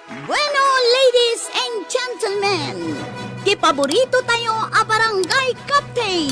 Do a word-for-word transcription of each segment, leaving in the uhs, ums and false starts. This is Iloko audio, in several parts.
Bueno, ladies and gentlemen, ti paborito tayo a barangay captain,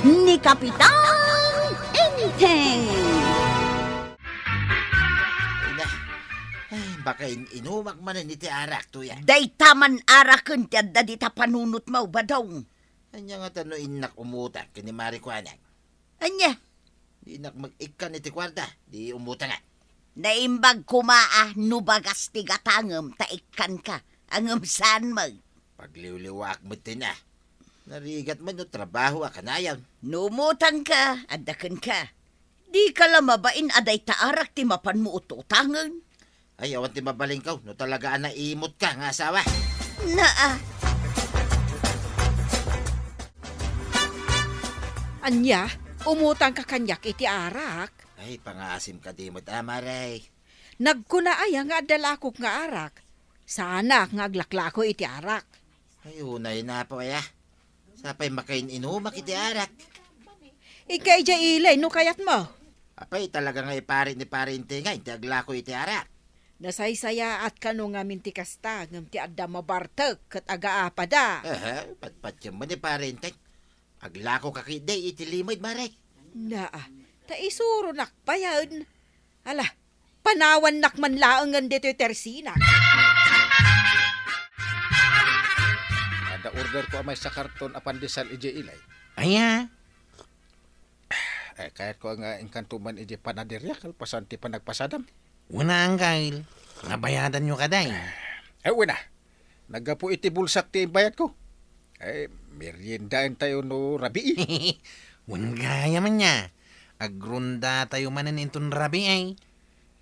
ni Kapitan Enteng. Ay na. Ay, baka in-inumak manen iti arak, tuya. Dayta man araken ti adda dita panunotmo, Badong. Ania ngata no innak umutang ken ni Mari Kuanang? Ania? Dinak mag-ikkan iti kuarta, di umutang. Naimbag koma a no bagas ti gatangem ta ikkanka, ngem saan met. Pagliwliwaak met ti na. Narigat met no trabaho a kanayon. No umutangka, adda kenka. Dika la mabain a dayta arak ti mapanmo ututangen. Ay, awan ti mabalinko no talaga a naimotka nga asawa. Naa. Ania, umutangka kaniak iti arak? Ay, pangaasim kadi met, Mare. Nagkuna aya nga adda lakok nga arak? Saanak nga aglaklako iti arak. Ay, unay na po, aya. Sapay makain-inumak iti arak. Ika idiay ili no kayatmo. Apay, talaga nga ipari ni Pare Enteng ti aglako iti arak. Nasaysayaat kano ngamin ti kasta, ngem ti adda mabartek ket agaapada. Aha, patpatiem man ni Pare Enteng. Aglako ka ketdi iti limed, Mare. Naa, ta isuronak payen. Ala, panawannak man laengen ditoy tersinak. Adda order ko a maysa karton a pandesal idiay ili. Aya? Eh, kayat ko nga inkanto man idiay panaderia kalpasan ti panagpasadam. Wen a, Angkel. Nabayadanyo kadi? Eh, wen a. Naggapu iti bulsak ti imbayadko. Eh, meriendaentayo no rabii. Wen gayam ania. Agrondatayo manen inton rabii.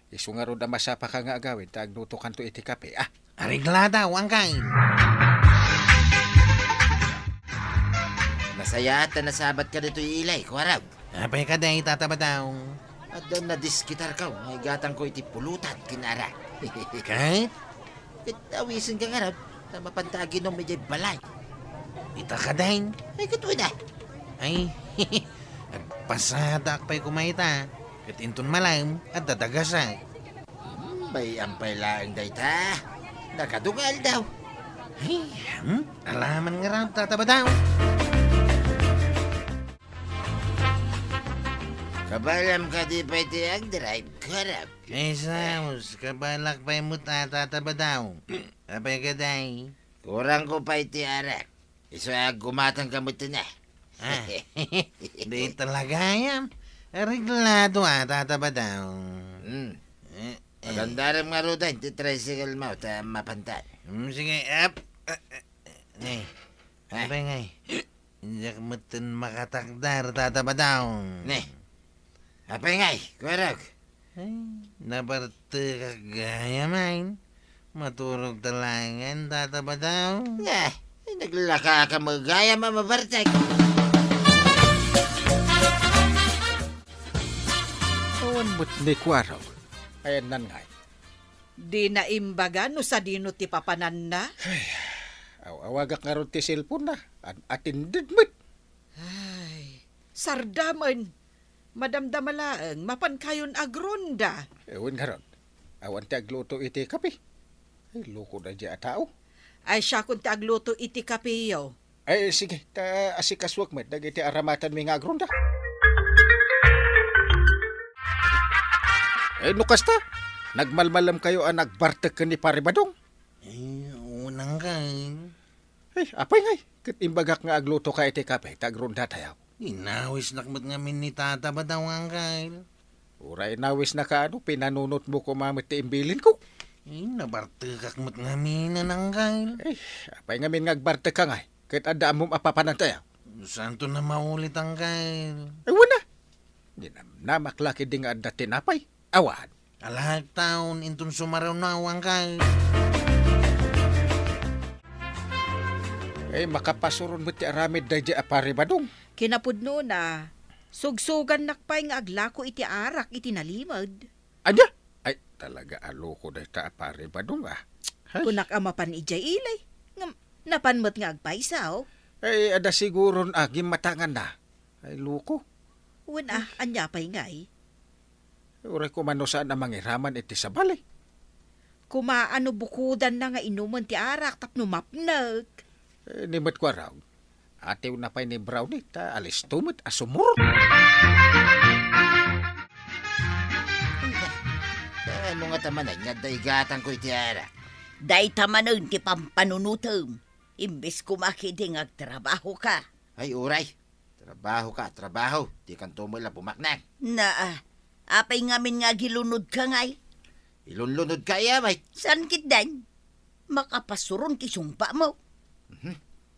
Isu ngarud a masapaka nga agawid ta aglutokanto iti kape. Ah, areglada, Angkel. Nasayaat ta nasabatka ditoy ili, Kuarog. Apay kadi, Tata Badong? Adda nadiskitarko nga igatangko iti pulutan ken arak. Ket? Ket awisenka ngarud, ta mapanta aginom idiay balay. Ita kadi? Ay, ket wen a. Ay, agpasadaak pay koma ita. Ket inton malem, adda dagasak. Hmm, bay-am pay laeng dayta. Nakadungal daw. Ay, hmm? Alaman ngarud, Tata Badong. Kabaelam kadi pay ti agdrive, Kuarog? Ay, Samus, kabaelak pay met a, Tata Badong. Apay kadi? Kurangko pay ti arak. Isu a aggumatangka met iti na. Ah, di talaga gayam. Areglado a, Tata Badong. Hmm. Eh, eh. Pagandarem ngaruden ti tricyclemo ta mapantan. Hmm, sige, ap. Ah, ah, ah, ne. Ha? Apay ngay? Diak metten makatakder, Tata Badong. Ne. Apay ngay, Kuarog? Ay, nabartekak gayam. Maturog talaga, Tata Badong. Ne, ay, naglakaka met gayam a mabartek. Awan met ni Kuarog. Ayanna ngay. Dina imbaga no sadino ti papananna? Ay, aw-awagak ngarud ti cellphone-na. An-attended met. Ay, sardamen. Madamdama laeng, mapankayon agronda. Eh, wen ngarud. Awan ti agluto iti kape. Ay, loko daydiay a tao. Ay, siakon ti agluto iti kapeyo. Ay, sige, ta asikasuak met dagiti aramatenmi nga agronda. Eh, no kasta, nagmalmalemkayo a nagbartek ken ni Pare Badong? Eh, unang ka, eh. Ay, apay ngay, ket imbagak nga aglutoka iti kape, ta agrondatayo. Inawisnak met ngamin ni Tata Badong, Angkel. Uray inawisnaka no pinanunotmo koma met ti imbilinko. Eh, nabartekak met ngamin, Angkel. Eh, apay ngamin nga agbartekka ngay, ket adda ammom a papanantayo? Saanto a maulit, Angkel. Eh, wen a. Ninamnamak la ketdi nga adda tinapay. Awan. Alak taon inton sumaruno, Angkel. Eh, makapasuron met ti aramid daydiay a Pare Badong. Kinapudnona, sugsugannak pay nga aglako iti arak iti nalimed. Ania? Ay, talaga a loko dayta a Pare Badong, ah. Ay. Kunak a mapan idiay ili. Ngem, napan met nga agpayso. Ay, adda siguron a gimmatanganna. Ay, loko. Wen a, ania pay ngay? Uray koma no saan a mangiraman iti sabali. koma a no bukodanna nga inumen ti arak tapno mapnek. Eh, ni met Kuarog, atiwna pay ni Brownie ta alisto met a sumurot. Ano nga ta manen nga adda igatangko iti arak? Dayta manen ti pampanunotem. Imbes koma ketdi nga agtrabahoka. Ay, uray. Trabaho ka, trabaho. Dikanto met la bumaknang. Naa, apay ngamin nga agilunodka ngay? Ilunlunodka aya met. Saan ketdin? Makapasuron ti sungpamo. Mhm.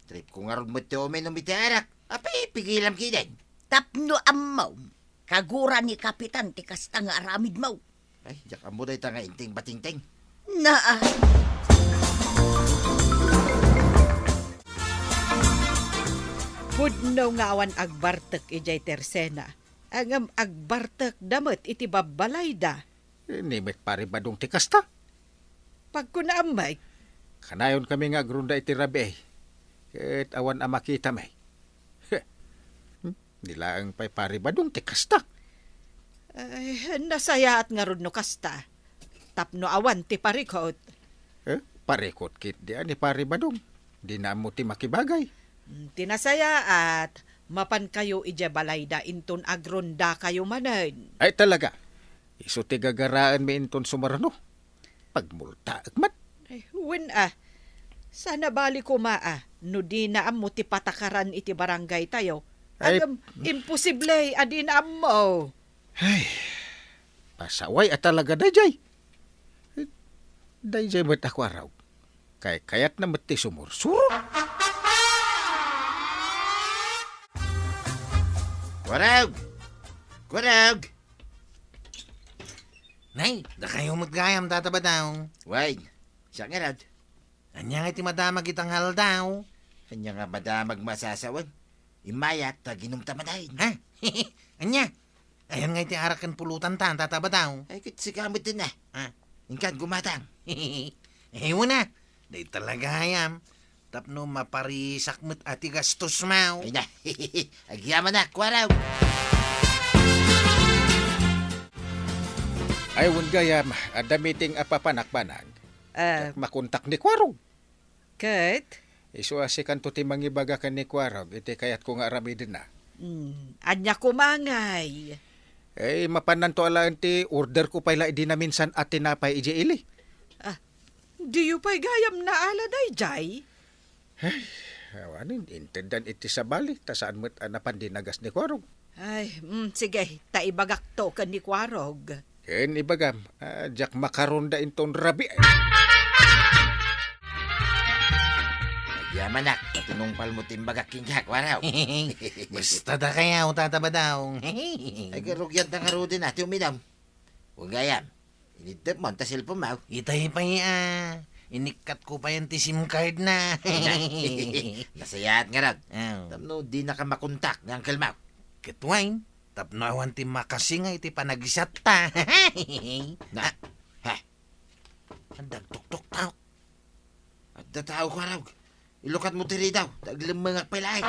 Tripko ngarud met ti uminom iti arak. Apay, pigilam ketdin. Tapno ammom, kagura ni Kapitan ti kasta nga aramidmo. Ay, diak ammo dayta nga inting batingting. Naa. Pudno nga awan agbartek idiay tersena. Ngem agbartekda met iti babbalayda. Ni met Pari Badong ti kasta. Pagkunaam met. Kanayon kami nga agrunda iti rabii. Ket awan a makita met. Hmm? Ni laeng pay Pari Badong ti kasta. Ay, nasayaat ngarud no kasta. Tapno awan ti parikot. Eh, parikot ketdi a ni Pari Badong. Dina ammo ti makibagay. Mm, ti nasayaat, mapankayo idiay balayda inton agrundakayo manen. Ay, talaga. Isu ti gagaraenmi inton sumarno. Pagmultaek met. Ay, wen a. Saan a bali koma a, no dina ammo ti patakaran iti barangaytayo. Ay, ngem, imposible a dina ammo. Ay, pasaway a talaga dayjay. Dayjay met a Kuarog. Kaykayatna met ti sumursurot. Kuarog! Kuarog! Nay, dakayo met gayam, Tata Badong. Wen, siak ngarud. Ania nga iti madamag ita nga aldaw? Ania nga madamag masasawen? Immayak ta aginumta manen. Ha? Ania? Ayan nga iti arak ken pulotanta, Tata Badong. Ay, ket sika met a. Ha? Inkan, gumatang. Eh, wen a. Dayta la gayam. Tapno maparisak met a ti gastos, maw. Ay na. Agyamanak, Kuarog. Ay, wen gayam, adda meeting a papanak, Banag. Ah. Diak makontak ni Kuarog. Ket? Isu a sikanto ti mangibaga ken ni Kuarog iti kayatko nga aramidenna. Hmm, ania koma ngay? Eh, mapannanto alaen ti orderko pay la idi naminsan a tinapay idiay ili. Ah, diyo pay gayam naala dayjay? Ay, awanen, inteddan iti sabali, ta saan met a napan dinagas ni Kuarog. Ay, mm, sige, ta ibagakto ken ni Kuarog. Ken ibagam, ah, diak makarunda inton rabii. Agyamanak, tinungpal mo timbagak kenka, Kuarog. Basta dakayo, Tata Badong. Ay, karugian ta ngaruden a ti uminum. Wen gayam, iniddep mo ta cellphone mo. Itay pay a, inikkatko payen ti SIM card na. Nasayaat ngarud. Oh. Tapno dinaka makontak ni uncle mo. Ket wen, tapno awan ti makasinga iti panagisatta. Na, ha? Adda agtuktuktaw. Adda tao, Kuarog. Ilukat mo ti ridaw, ta aglemmengak pay laeng.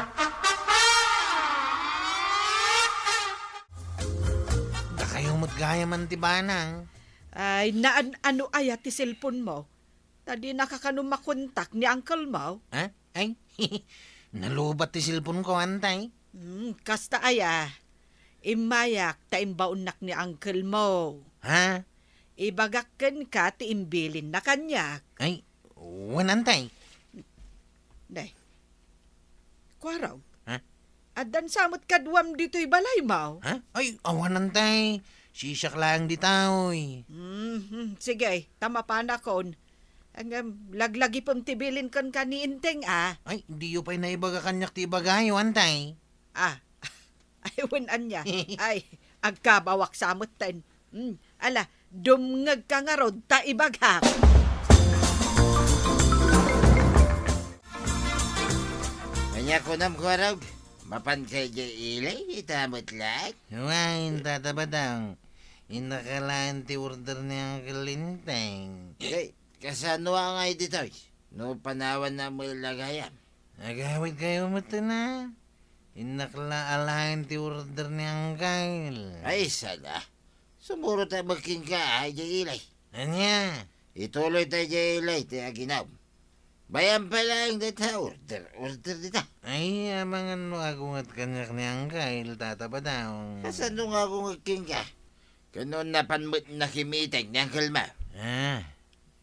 Dakayo met gayam ti banag. Ay, naan-ano aya ti cellphone mo? Ta dinaka kano makontak ni uncle mo? Ha? Ay, nalubat ti cellphone ko, antay. Hmm, kasta aya. Immayak ta imbaonnak ni uncle mo. Ha? Ibagak kenka ti imbilinna kaniak. Ay, wen, antay. Nay. Kuarog. Ha? Addan sa met kaduam ditoy balaymo? Ha? Ay, awan, antay. Sisiak laeng ditoy. Mhm, sige, ta mapanakon. Ngem, laglagipem ti bilin kenka ni Enteng, a. Ay, diyo pay naibaga kaniak ti ibagayo, antay. Ah, ay, wen ania. Ay, agkabawak sa metten. Hmm, ala, dumngegka ngarud ta ibagak. Ania kunam, Kuarog? Mapanka idiay ili, ita met laeng? Wen, Tata Badong. Innaka laeng ti order ni Uncle Enteng. Ay, kasano ngay ditoy? No panawanna met la gayam. Agawidkayo metten a. Innak la alaen ti order ni Uncle. Ay, saan a. Sumurot met kenka, a, idiay ili. Ania? Ituloy tayo diay ilay ti aginam. Bay-am pay laeng dayta order, order dita. Ay, amangan no agunget kaniak ni Angkel, Tata Badong. Kasano nga agunget kenka? Kano napan met nakimiteng ni Angkel mo? Ah,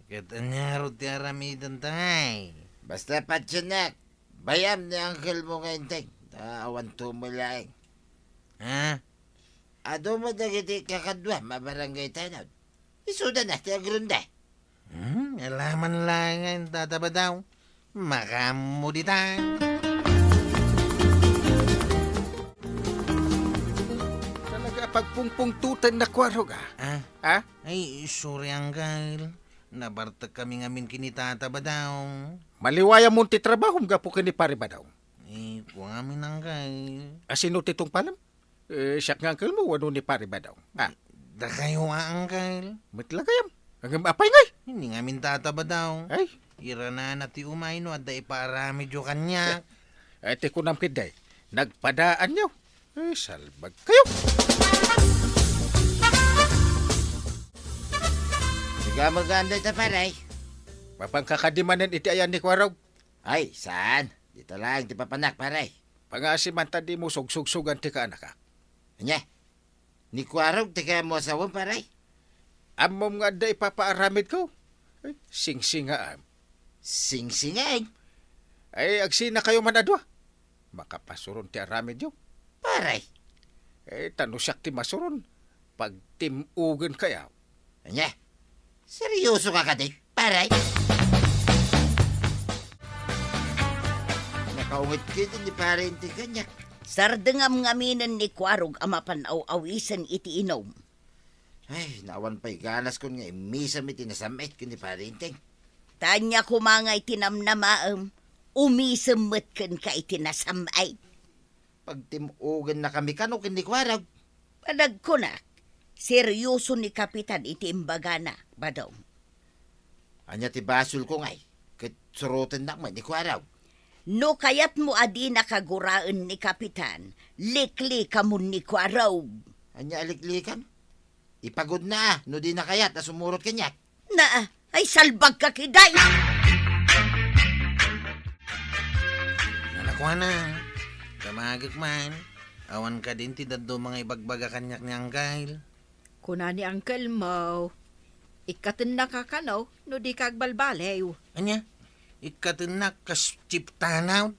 ket ania ngarud ti aramidenta ngay? Basta patiennak, bay-am ni Angkel mo nga Enteng, ta awan tumay laeng. Ha? Adu met dagiti kakaduam a barangay tenant. Isuda na ti agronda. Hmm, alaman laeng nga intatabadaw. Makaammo dita. Talaga, pagpungpungtoten na kuarog, ah. Ah? Ha? Ay, sorry, Angkel. Nabartek kami ngamin ken ni Tata Badong. Maliwayam mon ti trabahom gapu ken ni Pare Badong. Eh, kua ngamin, Angkel. Asino ti tungpalem? Eh, siak nga angkelmo, wenno ni Pare Badong? Ah. Dakayo a, Angkel. Met la gayam. Ngem apay ngay? Ania ngamin, Tata Badong. Ay. Iranana ti umay no adda ipaaramidyo kaniak. Eh, ti kunam ketdi, nagpadaanyo. Eh, salbag kayo. Sigamugan dayta, pare. Mapan ka kadi manen iti ayan ni Kuarog? Ay, saan. Dita laeng ti papanak, pare. Pangaasiman ta dimo sugsugsugan ti kaanakak. Ania? Ni Kuarog ti kayatmo a sawem, pare? Ammom nga adda ipapaaramidko. Ay, singsingaem. Singsingaem? Ay, agsinakayo man a dua. Makapasuron ti aramidyo. Pare. Eh, ta no siak ti masuron, pagtim-ogenkayo. Ania? Seryosoka kadi, pare? Nakaunget ketdi ni Pare Enteng kaniak. Sardengam ngaminen ni Kuarog a mapan aw-awisen iti inum. Ay, naawan pay ganaskon nga immisem iti nasam-et ken ni Pare Enteng. Ta ania koma nga iti namnamaem, umisem met kenka iti nasam-et. Pagtim-ogennakami kano ken ni Kuarog. Panagkunak, seryoso ni Kapitan iti imbagana, Badong. Ania ti basolko ngay? Ket surotennak met ni Kuarog. No kayatmo a dinaka guraen ni Kapitan, liklikamon ni Kuarog. Ania a liklikam? Ipagudna a no dina kayat a sumurot kaniak. Naa, ay salbagka ketdi! Nanakuana, damagek man, awan kadin ti dadduma nga ibagbaga kaniak ni Angkel. Kuna ni Angkel mo, ikkatennaka kano no dika agbalbaliw. Ania? Ikkatennak kas chief tanawd?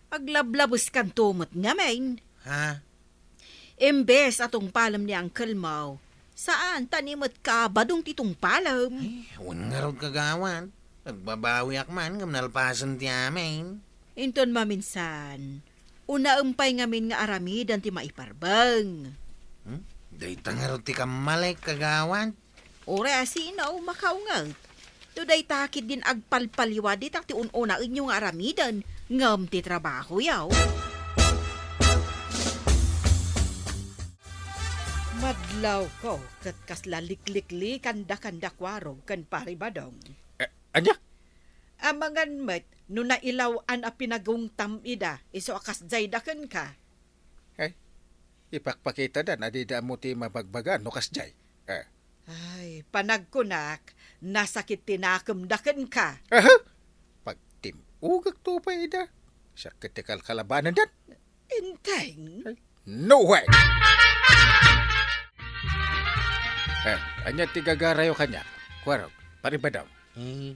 Aglablabeskanto met ngamin. Ha? Imbes a tungpalem ni Uncle mo, saan ta ni met ka Badong ti tungpalem. Ay, wen ngarud, kagawad. Nagbabawiak man ngem nalpasen ti amin. Inton maminsan, unaem pay ngamin nga aramiden ti maiparbeng. Hmm? Dayta ngarud ti kammalik, kagawad. Uray a sino, makaunget. No dayta ketdin agpalpaliwa dita ti un-unaenyo nga aramiden, ngem ti trabahoyo. Madlawko ket kasla likliklikandakan da Kuarog ken Pari Badong. Eh, ania? Amangan met no nailaw-an a pinagungtam ida isu a kasdiayda kenka. Eh, ipakpakitadana dida ammo ti mabagbaga no kasdiay. Eh. Ay, panagkunak, nasakit ti nakemda kenka. Aha? Pagtim-ogekto pay ida. Siak ket ti kalkalabanendan. Enteng? Ay, no way! Eh, ania ti gagarayo kaniak? Kuarog, Pari Badong. Eh,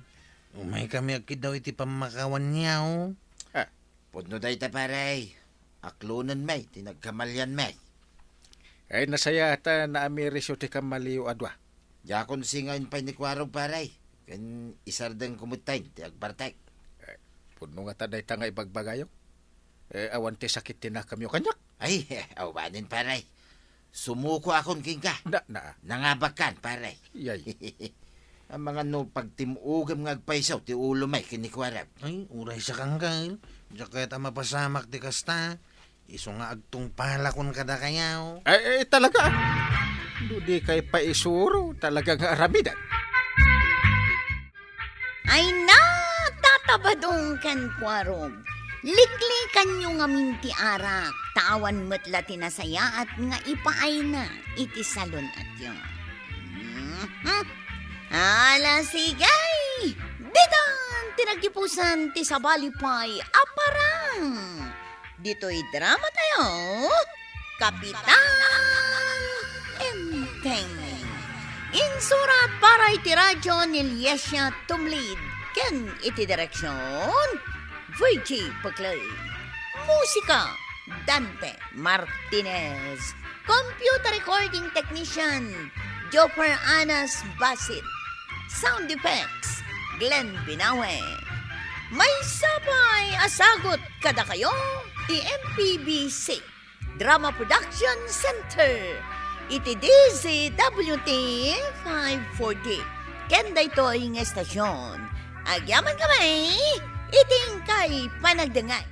umaykami agkiddaw iti pammakawanyo. Ah. Pudno dayta, pare. Aklonen met ti nagkamalian met. Ay, nasayaat a naamirisyo ti kammaliyo a dua. Diakon singaen pay ni Kuarog, pare. Ken isardengko metten ti agbartek. Eh, pudno ngata dayta nga ibagbagayo? Eh, awan ti sakit ti nakemyo kaniak? Ay, awanen, pare. Sumukoakon kenka. Na, na. Nangabakkan, pare. Yay. Amangan no pagtim-ogem nga agpayso ti ulom met ken ni Kuarog. Ay, uray siak, Uncle. Diak kayat a mapasamak ti kasta. Isu nga agtungpalakon kadakayo. Ay, ay, talaga. No dikay paisuro, talaga nga aramiden. Ay na, Tata Badong ken Kuarog, liklikanyo ngamin ti arak, ta awan met la ti nasayaat nga ipaayna iti salun-atyo. Mhm. Ala, sige! Ditan ti naggipusan ti sabali pay a parang. Ditoy drama tayo, Kapitan Enteng. Insurat para iti radyo ni Liesia Tumlid ken iti direksyon, Virgie Peclay. Musika, Dante Martinez. Computer recording technician, Joffer Anas Basit. Sound effects, Glenn Binawe. Maysa pay a sagut kadakayo ti M P B C Drama Production Center iti D Z W T five forty. Ken daytoy nga estasyon, agyamankami iti inkay panagdengngeg.